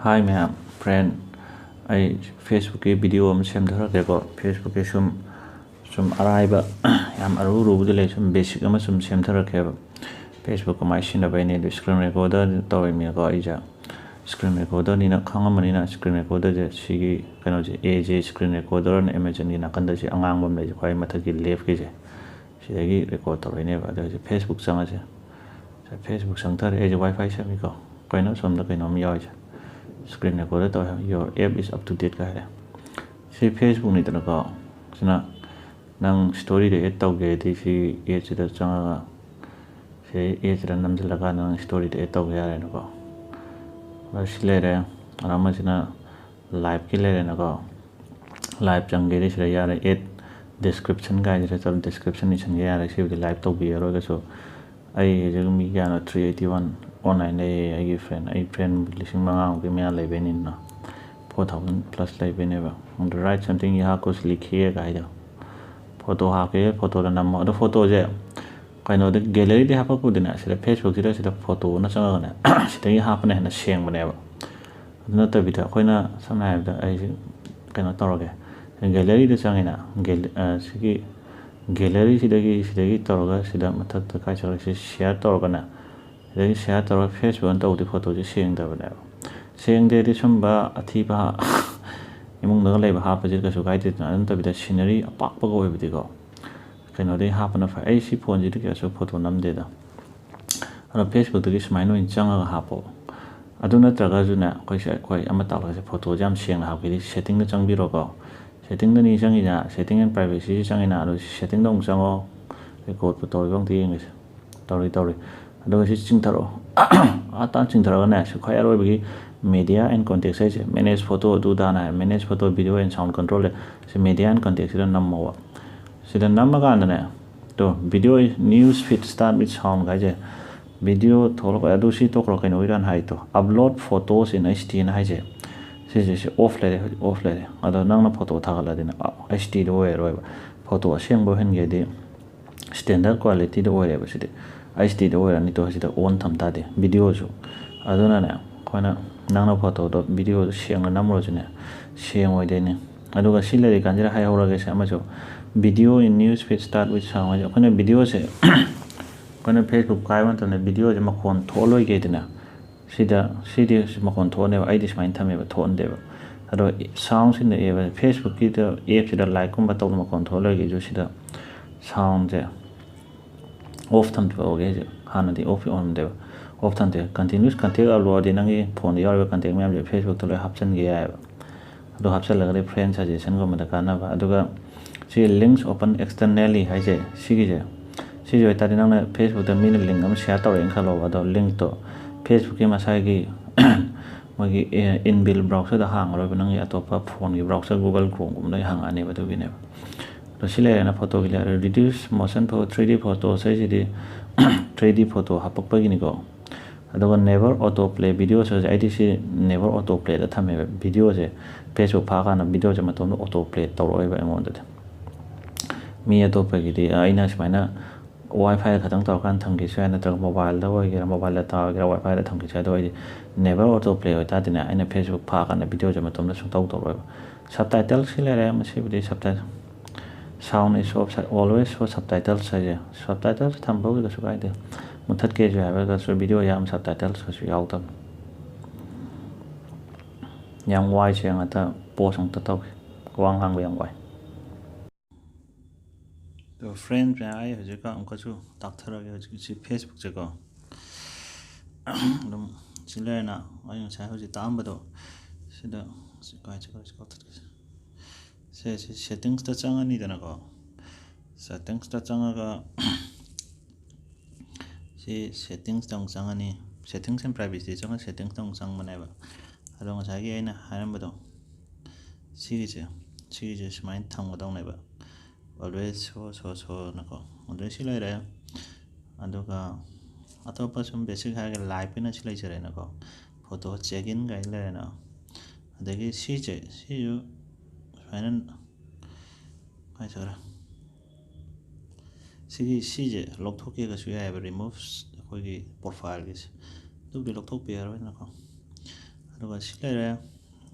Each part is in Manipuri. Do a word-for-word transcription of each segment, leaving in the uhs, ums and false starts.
Hi ꯃꯌꯥꯝ, friend, ꯑꯩ Facebookꯀꯤ video ꯑꯃ ꯁꯦꯝꯊꯔꯛꯀꯦꯀꯣ꯫ Facebookꯀꯤ ꯁꯨꯝ ꯁꯨꯝ ꯑꯔꯥꯏꯕ, ꯌꯥꯝ ꯑꯔꯨ ꯑꯔꯨꯕꯗꯤ ꯂꯩ, ꯁꯨꯝ basic ꯑꯃ ꯁꯨꯝ ꯁꯦꯝꯊꯔꯛꯀꯦꯕ꯫ Facebook ꯀꯃꯥꯏꯅ ꯁꯤꯖꯤꯟꯅꯕꯩꯅꯦ ꯑꯗꯨ screen recorder ꯇꯧꯔꯤꯕꯅꯤꯅꯀꯣ ꯑꯩꯁꯦ꯫ Screen recorderꯅꯤꯅ ꯈꯪꯉꯝꯃꯅꯤꯅ, screen recorderꯁꯦ ꯁꯤꯒꯤ ꯀꯩꯅꯣꯁꯦ, ꯑꯦ ꯖꯦ screen recorderꯅ Amazonꯒꯤ ꯅꯥꯀꯟꯗ ꯁꯤ ꯑꯉꯥꯡꯕ ꯑꯃ ꯂꯩꯁꯦ, ꯈ꯭ꯋꯥꯏ ꯃꯊꯛꯀꯤ leftꯀꯤꯁꯦ, ꯁꯤꯗꯒꯤ record ꯇꯧꯔꯛꯏꯅꯦꯕ꯫ ꯑꯗꯣ ꯍꯧꯖꯤꯛ Facebook ꯆꯪꯉꯁꯦ꯫ ꯁꯦ, Facebook ꯆꯪꯊꯔꯦ꯫ ꯑꯩꯁꯦ WiFi ꯁꯝꯃꯤꯀꯣ꯫ ꯀꯩꯅꯣ ꯁꯣꯝꯗ ꯀꯩꯅꯣꯝ ꯌꯥꯎꯔꯤꯁꯦ? Screen recorder ꯇꯧꯋꯦ ꯍꯥꯏꯕ, "Your app is up to date" ꯀ ꯍꯥꯏꯔꯦ꯫ ꯁꯤ Facebookꯅꯤꯗꯅꯀꯣ꯫ ꯁꯤꯅ ꯅꯪ storyꯗ add ꯇꯧꯒꯦ ꯍꯥꯏꯗꯤ ꯁꯤ addꯁꯤꯗ ꯆꯪꯉꯒ, ꯁꯤ addꯁꯤꯗ ꯅꯝꯁꯤꯜꯂꯀꯥꯟꯗ ꯅꯪ storyꯗ add ꯇꯧꯕ ꯌꯥꯔꯦꯅꯀꯣ꯫ ꯑꯗꯣ ꯁꯤ ꯂꯩꯔꯦ꯫ ꯑꯗꯣ ꯑꯃꯁꯤꯅ liveꯀꯤ ꯂꯩꯔꯦꯅꯀꯣ꯫ Live ꯆꯪꯒꯦꯗꯤ ꯁꯤꯗ ꯌꯥꯔꯦ, add description ꯀꯥꯏꯁꯤꯗ ꯆꯠꯂ description ꯏꯁꯟꯒꯦ ꯌꯥꯔꯦ꯫ ꯁꯤꯕꯨꯗꯤ live ꯇꯧꯕꯤꯔꯔꯣꯏꯒꯁꯨ, ꯑꯩ ꯍꯧꯖꯤꯛ ꯃꯤ ꯀꯌꯥꯅꯣ, three eighty one online ꯂꯩꯌꯦ ꯑꯩꯒꯤ friend꯫ ꯑꯩ friend ꯂꯤꯁꯤꯡ ꯃꯉꯥꯃꯨꯛꯀꯤ ꯃꯌꯥ ꯂꯩꯕꯩꯅꯤꯗꯅ, four thousand plus ꯂꯩꯕꯩꯅꯦꯕ꯫ ꯑꯗꯣ "Write something, ꯌꯥꯍꯥꯛ ꯀꯨꯁ ꯂꯤꯈꯤꯌꯦ" ꯀꯥꯏꯗꯣ꯫ Photo ꯍꯥꯞꯀꯦ, photoꯗ ꯅꯝꯃꯣ꯫ ꯑꯗꯣ photoꯁꯦ ꯀꯩꯅꯣꯗ, galleryꯗ ꯍꯥꯞꯄꯛꯄꯗꯨꯅꯦ, ꯁꯤꯗ Facebookꯁꯤꯗ ꯁꯤꯗ photoꯅ ꯆꯪꯉꯒꯅꯦ, ꯁꯤꯗꯒꯤ ꯍꯥꯞꯄꯅ ꯍꯦꯟꯅ ꯁꯦꯡꯕꯅꯦꯕ꯫ ꯑꯗꯨ ꯅꯠꯇꯕꯤꯗ ꯑꯩꯈꯣꯏꯅ, ꯁꯝꯅ ꯍꯥꯏꯔꯕꯗ, ꯑꯩꯁꯦ ꯀꯩꯅꯣ ꯇꯧꯔꯒꯦ, galleryꯗ ꯆꯪꯉꯤꯅ, gal-, ꯑ, ꯁꯤꯒꯤ galleryꯁꯤꯗꯒꯤ, ꯁꯤꯗꯒꯤ ꯇꯧꯔꯒ ꯁꯤꯗ ꯃꯊꯛꯇ ꯀꯥꯏ ꯆꯠꯂꯒ ꯁꯤ share ꯇꯧꯔꯒꯅꯦ, ꯁꯤꯗꯒꯤ share ꯇꯧꯔꯒ Facebookꯅ ꯇꯧꯕꯗꯤ photoꯁꯦ ꯁꯦꯡꯗꯕꯅꯦꯕ꯫ ꯁꯦꯡꯗꯦꯗꯤ ꯁꯨꯝꯕ ꯑꯊꯤꯕ ꯏꯃꯨꯡꯗꯒ ꯂꯩꯕ ꯍꯥꯞꯄꯁꯦ ꯀꯩꯁꯨ ꯀꯥꯏꯗꯦꯗꯅ꯫ ꯑꯗꯨ ꯅꯠꯇꯕꯤꯗ scenery ꯑꯄꯥꯛꯄꯒ ꯑꯣꯏꯕꯗꯤꯀꯣ, ꯀꯩꯅꯣꯗꯒꯤ ꯍꯥꯞꯄꯅ ꯐꯩ꯫ ꯑꯩ ꯁꯤ phoneꯁꯤꯗꯤ ꯀꯩꯁꯨ photo ꯅꯝꯗꯦꯗ꯫ ꯑꯗꯣ Facebookꯇꯒꯤ ꯁꯨꯃꯥꯏꯅ ꯑꯣꯏꯅ ꯆꯪꯉꯒ ꯍꯥꯞꯄꯣ꯫ ꯑꯗꯨ ꯅꯠꯇ꯭ꯔꯒꯁꯨꯅꯦ, ꯑꯩꯈꯣꯏꯁꯦ, ꯑꯩꯈꯣꯏ ꯑꯃ ꯇꯥꯛꯂꯛꯀꯦꯁꯦ, photoꯁꯦ ꯌꯥꯝ ꯁꯦꯡꯅ ꯍꯥꯞꯀꯦꯗꯤ settingꯗ ꯆꯪꯕꯤꯔꯣꯀꯣ꯫ Settingꯗꯅꯤ ꯆꯪꯉꯤꯁꯦ, setting and privacyꯁꯤ ꯆꯪꯉꯤꯅ, ꯑꯗꯣ ꯁꯤ settingꯗ ꯑꯃꯨꯛ ꯆꯪꯉꯣ꯫ Recordꯄꯨ ꯇꯧꯔꯤꯕ ꯑꯝꯇ ꯌꯦꯡꯒꯦꯁꯦ꯫ ꯇꯧꯔꯤ, ꯇꯧꯔꯤ꯫ ꯑꯗꯨꯒ ꯁꯤ ꯆꯤꯡꯊꯔꯛꯑꯣ꯫ ꯑꯥ ꯇꯥꯅ ꯆꯤꯡꯊꯔꯛꯑꯒꯅꯦ, ꯁꯤ ꯈ꯭ꯋꯥꯏ ꯑꯔꯣꯏꯕꯒꯤ media and context ꯍꯥꯏꯁꯦ, manage photo ꯑꯗꯨ ꯑꯗꯥꯅ ꯍꯥꯏ, manage photo, video and sound control ꯂꯩ꯫ ꯁꯤ media and contextꯁꯤꯗ ꯅꯝꯃꯣꯕ꯫ ꯁꯤꯗ ꯅꯝꯃꯀꯥꯟꯗꯅꯦ, ꯇꯣ, video news feed start with sound ꯍꯥꯏꯁꯦ, video ꯊꯣꯛꯂꯛꯄ, ꯑꯗꯨ ꯁꯤ ꯇꯣꯛꯈ꯭ꯔꯣ, ꯀꯩꯅꯣꯒꯤꯗ ꯍꯥꯟꯅ ꯍꯥꯏꯗꯣ, upload photos in HDꯅ ꯍꯥꯏꯁꯦ, ꯁꯤꯁꯦ, ꯁꯤ off ꯂꯩꯔꯦ, ꯍꯧꯖꯤꯛ off ꯂꯩꯔꯦ꯫ ꯑꯗꯣ ꯅꯪꯅ photo ꯊꯥꯒꯠꯂꯗꯤꯅꯦ, ꯑ, HDꯗ ꯑꯣꯏꯔꯔꯣꯏꯕ꯫ Photo ꯑꯁꯦꯡꯕ ꯑꯣꯏꯍꯟꯒꯦꯗꯤ standard qualityꯗ ꯑꯣꯏꯔꯦꯕ ꯁꯤꯗꯤ꯫ HDꯗ ꯑꯣꯏꯔꯅꯤ, ꯇꯣ, ꯁꯤꯗ on ꯊꯝ ꯇꯥꯔꯗꯤ videoꯁꯨ꯫ ꯑꯗꯨꯅꯅꯦ, ꯑꯗꯨꯃꯥꯏꯅ ꯅꯪꯅ ꯐꯣꯇꯣꯗꯣ, ꯚꯤꯗꯤꯑꯣꯗꯣ ꯁꯦꯡꯅ ꯅꯝꯃꯨꯔꯁꯨꯅꯦ, ꯁꯦꯡꯉꯣꯏꯗꯣꯏꯅꯦ꯫ ꯑꯗꯨꯒ ꯁꯤ ꯂꯩꯔꯤꯀꯥꯟꯁꯤꯗ ꯍꯥꯏꯍꯧꯔꯒꯦꯁꯦ ꯑꯃꯁꯨ, "Video in news feed start with sound" ꯍꯥꯏꯁꯦ, ꯑꯩꯈꯣꯏꯅ ꯚꯤꯗꯤꯑꯣꯁꯦ, ꯑꯩꯈꯣꯏꯅ Facebook ꯄꯥꯏꯕ ꯃꯇꯝꯗ ꯚꯤꯗꯤꯑꯣꯁꯦ ꯃꯈꯣꯟ ꯊꯣꯛꯍꯜꯂꯣꯏꯒꯦꯗꯅ, ꯁꯤꯗ, ꯁꯤꯗꯤ ꯃꯈꯣꯟ ꯊꯣꯛꯍꯟꯅꯦꯕ, ꯑꯩꯗꯤ ꯁꯨꯃꯥꯏꯅ ꯊꯝꯃꯦꯕ, ꯊꯣꯛꯍꯟꯗꯦꯕ꯫ ꯑꯗꯣ sound ꯁꯤꯅ ꯑꯦꯕ, Facebook ꯀꯤꯗ, ꯑꯦꯞꯁꯤꯗ ꯂꯥꯏꯛꯀꯨꯝꯕ ꯇꯧꯕ ꯃꯈꯣꯟ ꯊꯣꯛꯍꯜꯂꯣꯏꯒꯦꯁꯨ ꯁꯤꯗ sound ꯁꯦ off ꯊꯝꯊꯣꯛꯑꯒꯦ ꯍꯧꯖꯤꯛ꯫ ꯍꯥꯟꯅꯗꯤ off ꯑꯣꯏꯔꯝꯗꯦꯕ, off ꯊꯝꯊꯣꯛꯑꯦ꯫ Continuous content upload ꯗꯤ ꯅꯪꯒꯤ ꯐꯣꯟꯗ ꯌꯥꯎꯔꯤꯕ content ꯃꯌꯥꯝꯁꯦ Facebook ꯇ ꯂꯣꯏ ꯍꯥꯞꯆꯤꯟꯒꯦ ꯌꯥꯏꯑꯕ꯫ ꯑꯗꯣ ꯍꯥꯞꯆꯤꯜꯂꯒꯗꯤ friend suggestion ꯒꯨꯝꯕꯗ ꯀꯥꯟꯅꯕ꯫ ꯑꯗꯨꯒ ꯁꯤ links open externally ꯍꯥꯏꯁꯦ, ꯁꯤꯒꯤꯁꯦ, ꯁꯤꯁꯦ ꯑꯣꯏꯇꯥꯔꯗꯤ ꯅꯪꯅ Facebook ꯇ ꯃꯤꯅ link ꯑꯃ share ꯇꯧꯔꯛꯑꯦꯅ ꯈꯜꯂꯣꯕ, ꯑꯗꯣ link ꯇꯣ Facebook ꯀꯤ ꯃꯁꯥꯒꯤ ꯃꯣꯏꯒꯤ inbuilt browser ꯗ ꯍꯥꯡꯉꯔꯣꯏꯕ, ꯅꯪꯒꯤ ꯑꯇꯣꯞꯄ ꯐꯣꯟꯒꯤ browser, Google Chrome ꯒꯨꯝꯕꯗ ꯍꯥꯡꯉꯛꯑꯅꯦꯕ, ꯑꯗꯨꯒꯤꯅꯦꯕ꯫ ꯑꯗꯣ ꯁꯤ ꯂꯩꯔꯦꯅ ꯐꯣꯇꯣꯒꯤ ꯂꯩꯔꯦ꯫ Reduce motion for three D photos ꯍꯥꯏꯁꯤꯗꯤ three D photo ꯍꯥꯄꯛꯄꯒꯤꯅꯤꯀꯣ꯫ ꯑꯗꯨꯒ never auto play videos ꯍꯥꯏꯁꯦ, ꯑꯩꯗꯤ ꯁꯤ never auto play ꯗ ꯊꯝꯃꯦꯕ꯫ ꯚꯤꯗꯤꯑꯣꯁꯦ, Facebook ꯐꯥꯀꯥꯟꯗ ꯚꯤꯗꯤꯑꯣꯁꯦ ꯃꯇꯣꯝꯇ auto play ꯇꯧꯔꯛꯑꯣꯏꯕ ꯑꯩꯉꯣꯟꯗꯗꯤ꯫ ꯃꯤ ꯑꯇꯣꯞꯄꯒꯤꯗꯤ ꯑꯩꯅ ꯁꯨꯃꯥꯏꯅ WiFi ꯗ ꯈꯛꯇꯪ ꯇꯧꯔꯀꯥꯟꯗ ꯊꯝꯈꯤꯁꯨ ꯌꯥꯏ, ꯅꯠꯇ꯭ꯔꯒ mobile ꯗ ꯑꯣꯏꯒꯦꯔꯥ, mobile data ꯑꯣꯏꯒꯦꯔꯥ, WiFi ꯗ ꯊꯝꯈꯤꯁꯨ ꯌꯥꯏ꯫ ꯑꯗꯣ ꯑꯩꯗꯤ never auto play ꯑꯣꯏꯇꯥꯔꯗꯤꯅꯦ, ꯑꯩꯅ Facebook ꯐꯥꯀꯥꯟꯗ ꯚꯤꯗꯤꯑꯣꯁꯦ ꯃꯇꯣꯝꯇ ꯁꯨꯡꯇꯧ ꯇꯧꯔꯣꯏꯕ꯫ Subtitle ꯁꯤ ꯂꯩꯔꯦ, ꯃꯁꯤꯕꯨꯗꯤ subtitle, sound is off, always show subtitles ꯍꯥꯏꯁꯦ, subtitles ꯊꯝꯕꯕꯨꯗꯤ ꯀꯩꯁꯨ ꯀꯥꯏꯗꯦ꯫ ꯃꯨꯊꯠꯀꯦꯁꯨ ꯍꯥꯏꯔꯒꯁꯨ ꯚꯤꯗꯤꯑꯣ ꯌꯥꯝ subtitles ꯀꯩꯁꯨ ꯌꯥꯎꯗꯕꯅꯤ꯫ ꯌꯥꯝ ꯋꯥꯏ, ꯁꯦꯡꯅ ꯄꯣꯁ ꯑꯃꯨꯛꯇ ꯇꯧꯒꯦ, ꯋꯥ ꯉꯥꯡꯕ ꯌꯥꯝ ꯋꯥꯏ꯫ ꯑꯗꯣ friend ꯃꯌꯥꯝ, ꯑꯩ ꯍꯧꯖꯤꯛꯀ ꯑꯃꯨꯛꯀꯁꯨ ꯇꯥꯛꯊꯔꯛꯑꯒꯦ꯫ ꯍꯧꯖꯤꯛꯀꯤ ꯁꯤ Facebook ꯁꯦꯀꯣ, ꯑꯗꯨꯝ ꯁꯤ ꯂꯩꯔꯦꯅ, ꯑꯩ ꯉꯁꯥꯏ ꯍꯧꯖꯤꯛ ꯇꯥꯛꯑꯝꯕꯗꯣ, ꯁꯤꯗ, ꯁꯤ ꯀꯥꯏ ꯆꯠꯈ꯭ꯔꯦ? ꯁꯤ ꯀꯛꯊꯠꯀꯦ꯫ ꯁꯦ, ꯁꯤ settings ꯇ ꯆꯪꯉꯅꯤꯗꯅꯀꯣ꯫ Settings ꯇ ꯆꯪꯉꯒ ꯁꯤ settings ꯇ ꯑꯃꯨꯛ ꯆꯪꯉꯅꯤ꯫ Settings and privacy ꯆꯪꯉ settings ꯇ ꯑꯃꯨꯛ ꯆꯪꯕꯅꯦꯕ꯫ ꯑꯗꯣ ꯉꯁꯥꯏꯒꯤ ꯑꯩꯅ ꯍꯥꯏꯔꯝꯕꯗꯣ, ꯁꯤꯒꯤꯁꯦ, ꯁꯤꯒꯤꯁꯦ ꯁꯨꯃꯥꯏꯅ ꯊꯝꯒꯗꯧꯅꯦꯕ, always show, show, show ꯅꯀꯣ꯫ ꯑꯗꯩ ꯁꯤ ꯂꯩꯔꯦ꯫ ꯑꯗꯨꯒ ꯑꯇꯣꯞꯄ ꯁꯨꯝ basic ꯍꯥꯏꯔꯒ live ꯑꯣꯏꯅ ꯁꯤ ꯂꯩꯖꯔꯦꯅꯀꯣ, photo check in ꯀꯥꯏꯅ ꯂꯩꯔꯦꯅ꯫ ꯑꯗꯒꯤ ꯁꯤꯁꯦ, ꯁꯤꯁꯨ ꯁꯨꯃꯥꯏꯅ, ꯀꯥꯏ ꯆꯠꯈ꯭ꯔꯦ? ꯁꯤꯒꯤ, ꯁꯤꯁꯦ ꯂꯧꯊꯣꯛꯀꯦꯒꯁꯨ ꯌꯥꯏꯑꯕ, remove ꯑꯩꯈꯣꯏꯒꯤ profile ꯒꯤꯁꯦ꯫ ꯑꯗꯨꯕꯨꯗꯤ ꯂꯧꯊꯣꯛꯄ ꯌꯥꯔꯣꯏꯅꯀꯣ꯫ ꯑꯗꯨꯒ ꯁꯤ ꯂꯩꯔꯦ꯫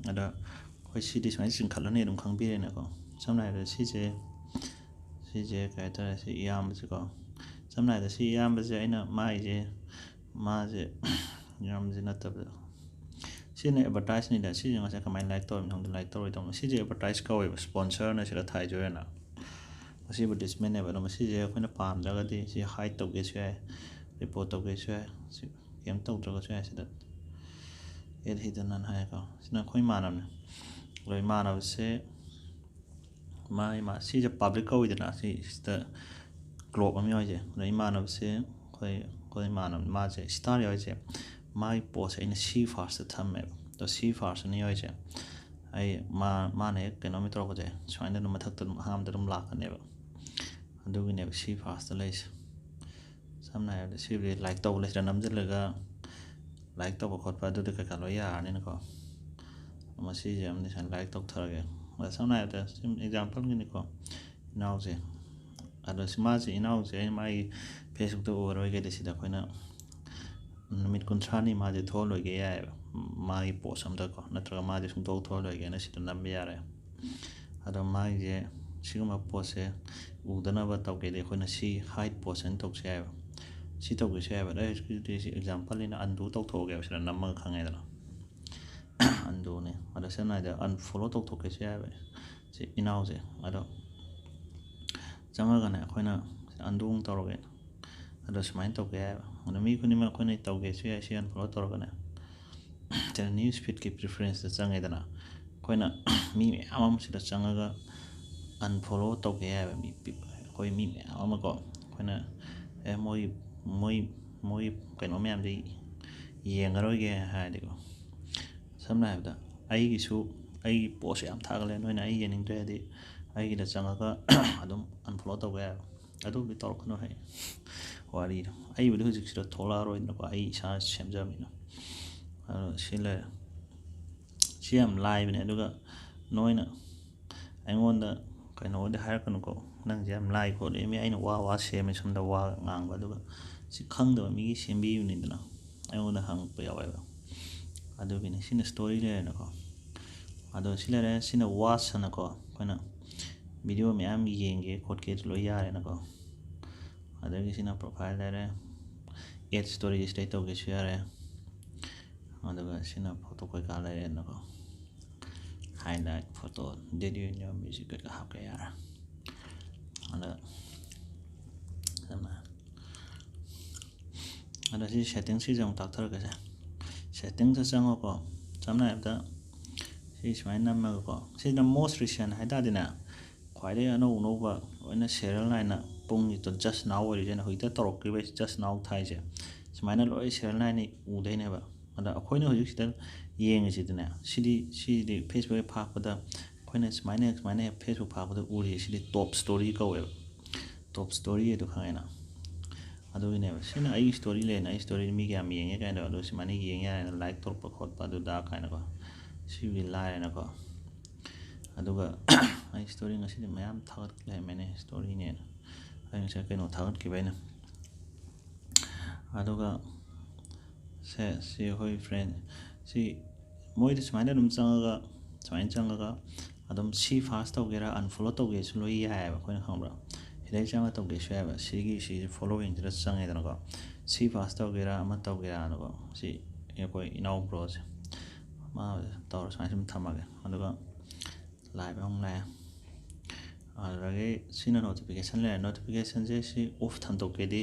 ꯑꯗ ꯑꯩꯈꯣꯏ ꯁꯤꯗꯤ ꯁꯨꯃꯥꯏꯅ ꯆꯤꯡꯈꯠꯂꯅꯤ, ꯑꯗꯨꯝ ꯈꯪꯕꯤꯔꯦꯅꯀꯣ꯫ ꯁꯝꯅ ꯍꯥꯏꯔꯕꯗ ꯁꯤꯁꯦ, ꯁꯤꯁꯦ ꯀꯩ ꯍꯥꯏꯇꯥꯔꯦ, ꯁꯤ ꯏꯌꯥꯝꯕꯁꯦꯀꯣ꯫ ꯁꯝꯅ ꯍꯥꯏꯔꯕꯗ ꯁꯤ ꯏꯌꯥꯝꯕꯁꯦ ꯑꯩꯅ ꯃꯥꯏꯁꯦ, ꯃꯥꯁꯦ, ꯏꯌꯥꯝꯕꯁꯦ ꯅꯠꯇꯕꯗ, ꯁꯤꯅ ꯑꯦꯗꯚꯔꯇꯥꯏꯁꯅꯤꯗ꯫ ꯁꯤꯁꯦ ꯉꯁꯥꯏ ꯀꯃꯥꯏꯅ ꯂꯥꯏꯛ ꯇꯧꯔꯤꯅꯣ ꯈꯪꯗꯦ, ꯂꯥꯏꯛ ꯇꯧꯔꯣꯏꯗꯧꯅꯣ꯫ ꯁꯤꯁꯦ ꯑꯦꯗꯚꯔꯇꯥꯏꯁ ꯀꯧꯋꯦꯕ, ꯁ꯭ꯄꯣꯟꯁꯔꯅ ꯁꯤꯗ ꯊꯥꯏꯁꯦ ꯑꯣꯏꯅ꯫ ꯃꯁꯤ ꯑꯦꯗꯚꯔꯇꯤꯁꯃꯦꯟꯅꯦꯕ꯫ ꯑꯗꯣ ꯃꯁꯤꯁꯦ ꯑꯩꯈꯣꯏꯅ ꯄꯥꯝꯗ꯭ꯔꯒꯗꯤ ꯁꯤ ꯍꯥꯏꯠ ꯇꯧꯒꯦꯁꯨ ꯌꯥꯏ, ꯔꯤꯄꯣꯔꯠ ꯇꯧꯒꯦꯁꯨ ꯌꯥꯏ꯫ ꯁꯤ ꯀꯩꯝ ꯇꯧꯗ꯭ꯔꯒꯁꯨ ꯌꯥꯏ꯫ ꯁꯤꯗ ꯑꯦꯗ ꯍꯤꯗꯟ ꯑꯅ ꯍꯥꯏꯀꯣ꯫ ꯁꯤꯅ ꯑꯩꯈꯣꯏ ꯏꯃꯥꯟꯅꯕꯅꯦ꯫ ꯑꯗꯣ ꯏꯃꯥꯟꯅꯕꯁꯦ ꯃꯥ, ꯏꯃꯥ-, ꯁꯤꯁꯦ ꯄꯥꯕ꯭ꯂꯤꯛ ꯀꯧꯏꯗꯅ, ꯁꯤ, ꯁꯤꯗ ꯀ꯭ꯂꯣꯛ ꯑꯃ ꯌꯥꯎꯔꯤꯁꯦ꯫ ꯑꯗꯣ ꯏꯃꯥꯟꯅꯕꯁꯦ ꯑꯩꯈꯣꯏ, ꯑꯩꯈꯣꯏ ꯏꯃꯥꯟꯅꯕ, ꯃꯥꯁꯦ ꯁ꯭ꯇꯥꯔ ꯌꯥꯎꯔꯤꯁꯦ, ꯃꯥꯒꯤ ꯄꯣꯁꯁꯦ ꯑꯩꯅ ꯁꯤ ꯐꯥꯔꯁꯇ ꯊꯝꯃꯦꯕ꯫ ꯑꯗꯣ ꯁꯤ ꯐꯥꯔꯁꯇꯅ ꯌꯥꯎꯔꯤꯁꯦ꯫ ꯑꯩ, ꯃꯥ, ꯃꯥꯅ ꯍꯦꯛ ꯀꯩꯅꯣꯝ ꯇꯧꯔꯛꯄꯁꯦ, ꯁꯨꯃꯥꯏꯅ ꯑꯗꯨꯝ ꯃꯊꯛꯇ ꯑꯗꯨꯝ ꯑꯍꯥꯟꯕꯗ ꯑꯗꯨꯝ ꯂꯥꯛꯀꯅꯦꯕ꯫ ꯑꯗꯨꯒꯤꯅꯦꯕ ꯁꯤ ꯐꯥꯔꯁꯇ ꯂꯩꯔꯤꯁꯦ꯫ ꯁꯝꯅ ꯍꯥꯏꯔꯕꯗ ꯁꯤꯕꯨꯗꯤ ꯂꯥꯏꯛ ꯇꯧꯕ ꯂꯩꯁꯤꯗ ꯅꯝꯁꯤꯜꯂꯒ ꯂꯥꯏꯛ ꯇꯧꯕ ꯈꯣꯠꯄ ꯑꯗꯨꯗꯤ ꯀꯩꯀꯥ ꯂꯣꯏ ꯌꯥꯔꯅꯤꯅꯀꯣ꯫ ꯃꯁꯤꯁꯦ ꯑꯃꯗꯤ ꯁꯨꯃꯥꯏꯅ ꯂꯥꯏꯛ ꯇꯧꯊꯔꯒꯦ꯫ ꯑꯗ ꯁꯝꯅ ꯍꯥꯏꯔꯕꯗ ꯁꯨꯝ ꯑꯦꯛꯖꯥꯝꯄꯜꯒꯤꯅꯤꯀꯣ, ꯏꯅꯥꯎꯁꯦ꯫ ꯑꯗꯣ ꯁꯤ, ꯃꯥꯁꯦ, ꯏꯅꯥꯎꯁꯦ ꯑꯩꯅ ꯃꯥꯒꯤ ꯐꯦꯁꯕꯨꯛꯇ ꯎꯔꯔꯣꯏꯒꯦꯗꯤ ꯁꯤꯗ ꯑꯩꯈꯣꯏꯅ ꯅꯨꯃꯤꯠ ꯀꯨꯟꯊ꯭ꯔꯥꯅꯤ ꯃꯥꯁꯦ ꯊꯣꯛꯍꯜꯂꯣꯏꯒꯦ ꯌꯥꯏꯑꯕ, ꯃꯥꯒꯤ ꯄꯣꯁ ꯑꯝꯗꯀꯣ, ꯅꯠꯇ꯭ꯔꯒ ꯃꯥꯁꯦ ꯁꯨꯡꯊꯣꯛ ꯊꯣꯛꯍꯜꯂꯣꯏꯒꯦꯅ ꯁꯤꯗ ꯅꯝꯕ ꯌꯥꯔꯦ꯫ ꯑꯗꯣ ꯃꯥꯒꯤꯁꯦ, ꯁꯤꯒꯨꯝꯕ ꯄꯣꯁꯁꯦ ꯎꯗꯅꯕ ꯇꯧꯒꯦꯗꯤ ꯑꯩꯈꯣꯏꯅ ꯁꯤ ꯍꯥꯏꯠ ꯄꯣꯁ ꯍꯥꯏꯅ ꯇꯧꯁꯦ ꯍꯥꯏꯕ, ꯁꯤ ꯇꯧꯒꯦꯁꯨ ꯌꯥꯏꯕ꯫ ꯑꯗꯣ ꯑꯩ ꯍꯧꯖꯤꯛꯀꯤꯗꯤ ꯁꯤ ꯑꯦꯛꯖꯥꯝꯄꯜꯅꯤꯅ ꯑꯟꯗꯨ ꯇꯧꯊꯣꯛꯑꯒꯦꯕ, ꯁꯤꯗ ꯅꯝꯃꯒ ꯈꯪꯉꯦꯗꯅ꯫ ꯑꯟꯗꯨꯅꯦ꯫ ꯑꯗꯣ ꯁꯝꯅ ꯍꯥꯏꯔꯕꯗ ꯑꯟꯐꯣꯂꯣ ꯇꯧꯊꯣꯛꯀꯦꯁꯨ ꯌꯥꯏꯕ ꯁꯤ ꯏꯅꯥꯎꯁꯦ꯫ ꯑꯗꯣ ꯆꯪꯉꯒꯅꯦ ꯑꯩꯈꯣꯏꯅ ꯑꯟꯗꯨ ꯑꯃꯨꯛ ꯇꯧꯔꯒꯦ꯫ ꯑꯗꯣ ꯁꯨꯃꯥꯏꯅ ꯇꯧꯒꯦ ꯍꯥꯏꯕ꯫ ꯑꯗꯣ ꯃꯤ ꯈꯨꯗꯤꯡꯃꯛ ꯑꯩꯈꯣꯏꯅ ꯇꯧꯒꯦꯁꯨ ꯌꯥꯏ, ꯁꯤ ꯑꯟꯐꯣꯂꯣ ꯇꯧꯔꯒꯅꯦ꯫ ꯁꯤꯗ ꯅ꯭ꯌꯨꯁ ꯐꯤꯗꯀꯤ ꯄ꯭ꯔꯤꯐꯔꯦꯟꯁꯇ ꯆꯪꯉꯦꯗꯅ꯫ ꯑꯩꯈꯣꯏꯅ ꯃꯤ ꯃꯌꯥꯝ ꯑꯃ ꯁꯤꯗ ꯆꯪꯉꯒ ꯑꯟꯐꯣꯂꯣ ꯇꯧꯒꯦ ꯍꯥꯏꯕ ꯃꯤ ꯄꯤ-, ꯑꯩꯈꯣꯏ ꯃꯤ ꯃꯌꯥꯝ ꯑꯃꯀꯣ꯫ ꯑꯩꯈꯣꯏꯅ, "ꯑꯦ, ꯃꯣꯏ, ꯃꯣꯏ, ꯃꯣꯏ ꯀꯩꯅꯣ ꯃꯌꯥꯝꯗꯤ ꯌꯦꯡꯉꯔꯣꯏꯒꯦ" ꯍꯥꯏꯔꯗꯤꯀꯣ꯫ ꯁꯝꯅ ꯍꯥꯏꯔꯕꯗ ꯑꯩꯒꯤꯁꯨ, ꯑꯩꯒꯤ ꯄꯣꯁ ꯌꯥꯝ ꯊꯥꯒꯠꯂꯦ, ꯅꯣꯏꯅ ꯑꯩ ꯌꯦꯡꯅꯤꯡꯗ꯭ꯔꯦ ꯍꯥꯏꯗꯤ ꯑꯩꯒꯤꯗ ꯆꯪꯉꯒ ꯑꯗꯨꯝ ꯑꯟꯐꯣꯂꯣ ꯇꯧꯕ ꯌꯥꯏꯕ꯫ ꯑꯗꯨꯕꯨꯗꯤ ꯇꯧꯔꯛꯀꯅꯨ ꯍꯥꯏ ꯋꯥꯔꯤꯗꯣ꯫ ꯑꯩꯕꯨꯗꯤ ꯍꯧꯖꯤꯛꯁꯤꯗ ꯊꯣꯛꯂꯛꯑꯔꯣꯏꯗꯅꯀꯣ, ꯑꯩ ꯏꯁꯥꯅ ꯁꯦꯝꯖꯕꯅꯤꯅ꯫ ꯑꯗꯣ ꯁꯤ ꯂꯩꯔꯦ꯫ ꯁꯤ ꯌꯥꯝ ꯂꯥꯏꯕꯅꯦ꯫ ꯑꯗꯨꯒ ꯅꯣꯏꯅ ꯑꯩꯉꯣꯟꯗ ꯀꯩꯅꯣꯗꯤ ꯍꯥꯏꯔꯛꯀꯅꯨꯀꯣ, "ꯅꯪꯁꯦ ꯌꯥꯝ ꯂꯥꯏ ꯈꯣꯠꯂꯤ", ꯃꯤ ꯑꯩꯅ ꯋꯥ ꯋꯥ ꯁꯦꯝꯃꯦ ꯁꯣꯝꯗ ꯋꯥ ꯉꯥꯡꯕ, ꯑꯗꯨꯒ ꯁꯤ ꯈꯪꯗꯕ ꯃꯤꯒꯤ ꯁꯦꯝꯕꯤꯕꯅꯤꯗꯅ꯫ ꯑꯩꯉꯣꯟꯗ ꯍꯪꯉꯛꯄ ꯌꯥꯎꯋꯦꯕ꯫ ꯑꯗꯨꯒꯤꯅꯤ꯫ ꯁꯤꯅ story ꯂꯩꯔꯦꯅꯀꯣ꯫ ꯑꯗꯣ ꯁꯤ ꯂꯩꯔꯦ꯫ ꯁꯤꯅ watch ꯑꯅꯀꯣ, ꯑꯩꯈꯣꯏꯅ video ꯃꯌꯥꯝ ꯌꯦꯡꯒꯦ ꯈꯣꯠꯀꯦ ꯂꯣꯏ ꯌꯥꯔꯦꯅꯀꯣ꯫ ꯑꯗꯒꯤ ꯁꯤꯅ profile ꯂꯩꯔꯦ꯫ Add story ꯁꯤꯗꯩ ꯇꯧꯒꯦꯁꯨ ꯌꯥꯔꯦ꯫ ꯑꯗꯨꯒ ꯁꯤꯅ photo ꯀꯩꯀꯥ ꯂꯩꯔꯦꯅꯀꯣ꯫ Highlight photo, date, video, music ꯀꯩꯀꯥ ꯍꯥꯞꯀꯦ ꯌꯥꯔꯦ꯫ ꯑꯗ ꯁꯝꯅ ꯑꯗꯣ ꯁꯤ ꯁꯦꯇꯤꯡꯁꯀꯤꯁꯦ ꯑꯃꯨꯛ ꯇꯥꯛꯊꯔꯛꯀꯦꯁꯦ꯫ ꯁꯦꯇꯤꯡꯁꯇ ꯆꯪꯉꯣꯀꯣ꯫ ꯁꯝꯅ ꯍꯥꯏꯔꯕꯗ ꯁꯤ ꯁꯨꯃꯥꯏꯅ ꯅꯝꯃꯒꯀꯣ, ꯁꯤꯅ most recent ꯍꯥꯏ ꯇꯥꯔꯗꯤꯅꯦ, ꯈ꯭ꯋꯥꯏꯗꯒꯤ ꯑꯅꯧ ꯑꯅꯧꯕ ꯂꯣꯏꯅ serial ꯅꯥꯏꯅ ꯄꯨꯡꯁꯤꯗ just now ꯑꯣꯏꯔꯤꯁꯦ, ꯑꯩꯅ ꯍꯧꯖꯤꯛꯇ ꯇꯧꯔꯛꯈꯤꯕ just now ꯊꯥꯏꯁꯦ, ꯁꯨꯃꯥꯏꯅ ꯂꯣꯏ serial ꯅꯥꯏꯅ ꯎꯗꯣꯏꯅꯦꯕ꯫ ꯑꯗ ꯑꯩꯈꯣꯏꯅ ꯍꯧꯖꯤꯛ ꯁꯤꯗ ꯌꯦꯡꯉꯤꯁꯤꯗꯅꯦ, ꯁꯤꯗꯤ, ꯁꯤꯗꯤ Facebook ꯍꯦꯛ ꯐꯥꯛꯄꯗ ꯑꯩꯈꯣꯏꯅ ꯁꯨꯃꯥꯏꯅ, ꯁꯨꯃꯥꯏꯅ ꯍꯦꯛ Facebook ꯐꯥꯛꯄꯗ ꯎꯔꯤꯁꯦ, ꯁꯤꯗꯤ top story ꯀꯧꯋꯦꯕ꯫ Top story ꯑꯗꯨ ꯈꯪꯉꯦꯅ? ꯑꯗꯨꯒꯤꯅꯦꯕ꯫ ꯁꯤꯅ ꯑꯩꯒꯤ story ꯂꯩꯅ, ꯑꯩ story ꯃꯤ ꯀꯌꯥꯝ ꯌꯦꯡꯉꯦ ꯀꯥꯏꯅ, ꯑꯗꯨ ꯁꯨꯃꯥꯏꯅ ꯌꯦꯡ ꯌꯥꯔꯦꯅ, like ꯇꯧꯔꯛꯄ ꯈꯣꯠꯄ ꯑꯗꯨꯗ ꯀꯥꯏꯅꯀꯣ꯫ ꯁꯤꯕꯨꯗꯤ ꯂꯥꯏꯔꯦꯅꯀꯣ꯫ ꯑꯗꯨꯒ ꯑꯩ story ꯉꯁꯤꯗꯤ ꯃꯌꯥꯝ ꯊꯥꯒꯠ ꯂꯩꯔꯝꯃꯦꯅꯦ, storyꯅꯦꯅ꯫ ꯑꯩ ꯉꯁꯥꯏ ꯀꯩꯅꯣ ꯊꯥꯒꯠꯈꯤꯕ ꯑꯩꯅ꯫ ꯑꯗꯨꯒ ꯁꯦ, ꯁꯤ ꯑꯩꯈꯣꯏ friend, ꯁꯤ ꯃꯣꯏꯗ ꯁꯨꯃꯥꯏꯅ ꯑꯗꯨꯝ ꯆꯪꯉꯒ, ꯁꯨꯃꯥꯏꯅ ꯆꯪꯉꯒ ꯑꯗꯨꯝ see first ꯇꯧꯒꯦꯔꯥ, unfollow ꯇꯧꯒꯦꯁꯨ ꯂꯣꯏ ꯌꯥꯏꯑꯕ, ꯑꯩꯈꯣꯏꯅ ꯈꯪꯕ꯭ꯔꯥ? ꯁꯤꯗꯩ ꯆꯪꯉꯒ ꯇꯧꯒꯦꯁꯨ ꯌꯥꯏꯑꯕ꯫ ꯁꯤꯒꯤ, ꯁꯤꯒꯤ followingꯁꯤꯗ ꯆꯪꯉꯦꯗꯅꯀꯣ, see first ꯇꯧꯒꯦꯔꯥ, ꯑꯃ ꯇꯧꯒꯦꯔꯥꯅꯀꯣ꯫ ꯁꯤ ꯑꯩꯈꯣꯏ ꯏꯅꯥꯎ broꯁꯦ, ꯃꯥ ꯇꯧꯔ ꯁꯨꯃꯥꯏꯅ ꯁꯨꯝ ꯊꯝꯃꯒꯦ꯫ ꯑꯗꯨꯒ live ꯑꯃꯨꯛ ꯂꯥꯛꯑꯦ꯫ ꯑꯗꯨꯗꯒꯤ ꯁꯤꯅ notification ꯂꯩꯔꯦ꯫ Notificationꯁꯦ ꯁꯤ off ꯊꯝꯗꯣꯛꯀꯦꯗꯤ,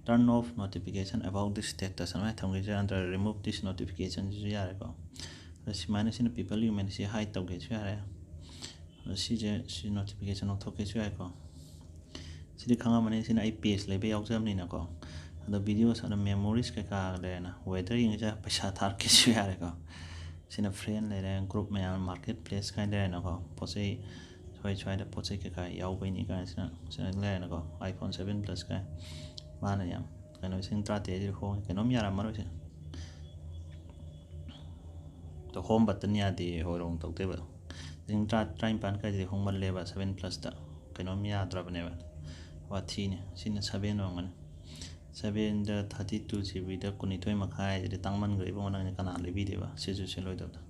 turn off notification about this status ꯑꯗꯨꯃꯥꯏꯅ ꯊꯝꯒꯦꯁꯨ ꯌꯥꯏ, ꯅꯠꯇ꯭ꯔꯒ remove this notificationꯁꯤꯁꯨ ꯌꯥꯔꯦꯀꯣ꯫ ꯑꯗ ꯁꯨꯃꯥꯏꯅ ꯁꯤꯅ people ꯌꯨꯝꯃꯦꯟ ꯁꯤ hide ꯇꯧꯒꯦꯁꯨ ꯌꯥꯔꯦ꯫ ꯑꯗ ꯁꯤꯁꯦ, ꯁꯤ notification ꯂꯧꯊꯣꯛꯀꯦꯁꯨ ꯌꯥꯏꯀꯣ꯫ ꯁꯤꯗꯤ ꯈꯪꯉꯝꯃꯅꯤ, ꯁꯤꯅ ꯑꯩ page ꯂꯩꯕ ꯌꯥꯎꯖꯕꯅꯤꯅꯀꯣ꯫ ꯑꯗꯣ videos, ꯑꯗꯣ memories ꯀꯩꯀꯥ ꯂꯩꯔꯦꯅ, weather ꯌꯦꯡꯉꯤꯁꯦ ꯄꯩꯁꯥ ꯊꯥꯔꯛꯀꯦꯁꯨ ꯌꯥꯔꯦꯀꯣ꯫ ꯁꯤꯅ friend ꯂꯩꯔꯦ, group ꯃꯌꯥꯝ, market place ꯀꯥꯏꯅ ꯂꯩꯔꯦꯅꯀꯣ꯫ ꯄꯣꯠ ꯆꯩ, ꯁ꯭ꯋꯥꯏ, ꯁ꯭ꯋꯥꯏꯗ ꯄꯣꯠ ꯆꯩ ꯀꯩꯀꯥ ꯌꯥꯎꯕꯩꯅꯤ ꯀꯥꯏꯅ ꯁꯤꯅ, ꯁꯤꯅ ꯂꯩꯔꯦꯅꯀꯣ꯫ iPhone seven Plus ꯀꯥꯏ ꯃꯥꯅ ꯌꯥꯝ ꯀꯩꯅꯣ, ꯂꯤꯁꯤꯡ ꯇꯔꯥꯇꯔꯦꯠꯁꯤꯗꯤ ꯍꯣꯡꯉꯦ, ꯀꯩꯅꯣꯝ ꯌꯥꯔꯝꯃꯔꯣꯏꯁꯦ꯫ ꯑꯗꯣ home button ꯌꯥꯗꯦ, ꯍꯣꯏꯔꯣꯡ ꯇꯧꯗꯣꯏꯕ꯫ ꯂꯤꯁꯤꯡ ꯇꯔꯥ, ꯇꯔꯥꯅꯤꯄꯥꯟ ꯀꯥꯏꯁꯤꯗꯤ ꯍꯣꯡꯃꯜꯂꯦꯕ seven Plusꯇ꯫ ꯀꯩꯅꯣꯝ ꯌꯥꯗ꯭ꯔꯕꯅꯦꯕ꯫ ꯋꯥꯊꯤꯅꯦ꯫ ꯁꯤꯅ seven ꯑꯣꯏꯔꯝꯒꯅꯤ꯫ ꯁꯕꯦꯟꯗ ꯊꯥꯔꯇꯤ ꯇꯨ ꯖꯤ ꯕꯤꯗ ꯀꯨꯟꯅꯤꯊꯣꯏ ꯃꯈꯥꯏ ꯍꯥꯏꯁꯤꯗꯤ ꯇꯥꯡꯃꯟꯈ꯭ꯔꯦ ꯏꯕꯨꯡꯉꯣ, ꯅꯪꯗꯤ ꯀꯅꯥ ꯂꯩꯕꯤꯗꯦꯕ? ꯁꯤꯁꯨ ꯁꯤꯜꯂꯣꯏꯗꯕꯗ꯫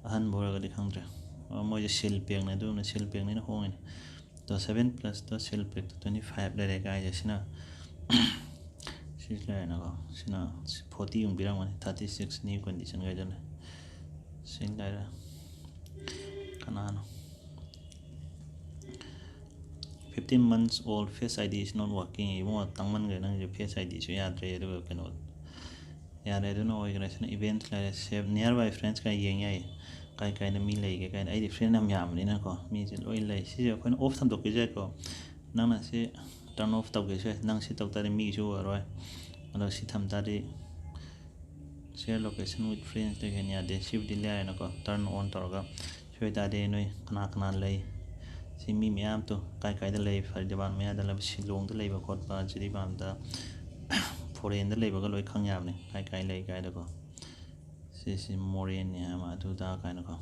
ꯑꯍꯟꯕ ꯑꯣꯏꯔꯒꯗꯤ ꯈꯪꯗ꯭ꯔꯦ꯫ ꯑ, ꯃꯣꯏꯁꯦ ꯁꯤꯜ ꯄꯦꯛꯅꯦ, ꯑꯗꯨꯅ ꯁꯤꯜ ꯄꯦꯛꯅꯤꯅ ꯍꯣꯡꯉꯤꯅꯦ꯫ ꯑꯗꯣ ꯁꯕꯦꯟ ꯄ꯭ꯂꯁꯇ ꯁꯤꯜ ꯄꯦꯛꯇ ꯇ꯭ꯋꯦꯟꯇꯤ ꯐꯥꯏꯚ ꯂꯩꯔꯦ ꯀꯥꯏꯁꯦ꯫ ꯁꯤꯅ ꯁꯤꯁꯨ ꯂꯩꯔꯦꯅꯀꯣ꯫ ꯁꯤꯅ ꯐꯣꯔꯇꯤ ꯑꯃꯨꯛ ꯄꯤꯔꯝꯒꯅꯤ, ꯊꯥꯔꯇꯤ ꯁꯤꯛꯁ new condition ꯀꯥꯏꯗ ꯂꯩ꯫ ꯁꯤ ꯂꯩꯔꯦ꯫ ꯀꯅꯥꯅꯣ? Fifteen months old, Face ID is not working. ꯏꯕꯨꯡꯉꯣ, ꯇꯥꯡꯃꯟꯈ꯭ꯔꯦ ꯅꯪꯒꯤꯁꯨ꯫ Face IDꯁꯨ ꯌꯥꯗ꯭ꯔꯦ, ꯑꯗꯨꯒ ꯀꯩꯅꯣ ꯌꯥꯔꯦ, ꯑꯗꯨꯅ ꯑꯣꯏꯈ꯭ꯔꯦ꯫ ꯁꯤꯅ events ꯂꯩꯔꯦ, save nearby friends ꯀꯥꯏ ꯌꯦꯡ ꯌꯥꯏꯌꯦ, ꯀꯥꯏ ꯀꯥꯏꯗ ꯃꯤ ꯂꯩꯒꯦ ꯀꯥꯏꯅ꯫ ꯑꯩꯗꯤ friend ꯌꯥꯝ ꯌꯥꯝꯕꯅꯤꯅꯀꯣ, ꯃꯤꯁꯦ ꯂꯣꯏ ꯂꯩ꯫ ꯁꯤꯁꯦ ꯑꯩꯈꯣꯏꯅ off ꯊꯝꯗꯣꯛꯈꯤꯁꯦ ꯀꯣ꯫ ꯅꯪꯅ ꯁꯤ turn off ꯇꯧꯒꯦꯁꯨ ꯌꯥꯏ꯫ ꯅꯪ ꯁꯤ ꯇꯧ ꯇꯥꯔꯗꯤ ꯃꯤꯒꯤꯁꯨ ꯑꯣꯏꯔꯣꯏ꯫ ꯑꯗꯣ ꯁꯤ ꯊꯝ ꯇꯥꯔꯗꯤ share location with friends ꯇ ꯍꯦꯟꯅ ꯌꯥꯗꯦ꯫ ꯁꯤꯕꯨꯗꯤ ꯂꯩꯔꯦꯅꯀꯣ, turn on ꯇꯧꯔꯒ꯫ ꯁꯤ ꯑꯣꯏꯇꯥꯔꯗꯤ ꯅꯣꯏ ꯀꯅꯥ ꯀꯅꯥ ꯂꯩ, ꯁꯤ ꯃꯤ ꯃꯌꯥꯝꯗꯣ ꯀꯥꯏ ꯀꯥꯏꯗ ꯂꯩ, ꯐꯔꯤꯗꯥꯕꯥꯗ ꯃꯌꯥꯗ ꯂꯩꯕ, ꯁꯤꯂꯣꯡꯗ ꯂꯩꯕ ꯈꯣꯠꯄ, ꯖꯤꯔꯤꯕꯥꯝꯗ, foreignꯗ ꯂꯩꯕꯒ ꯂꯣꯏ ꯈꯪ ꯌꯥꯕꯅꯦ, ꯀꯥꯏ ꯀꯥꯏ ꯂꯩ ꯀꯥꯏꯗꯀꯣ꯫ ꯁꯤꯁꯤ ꯃꯣꯔꯦꯅꯤ ꯍꯥꯏꯕ, ꯑꯗꯨꯗ ꯀꯥꯏꯅꯀꯣ,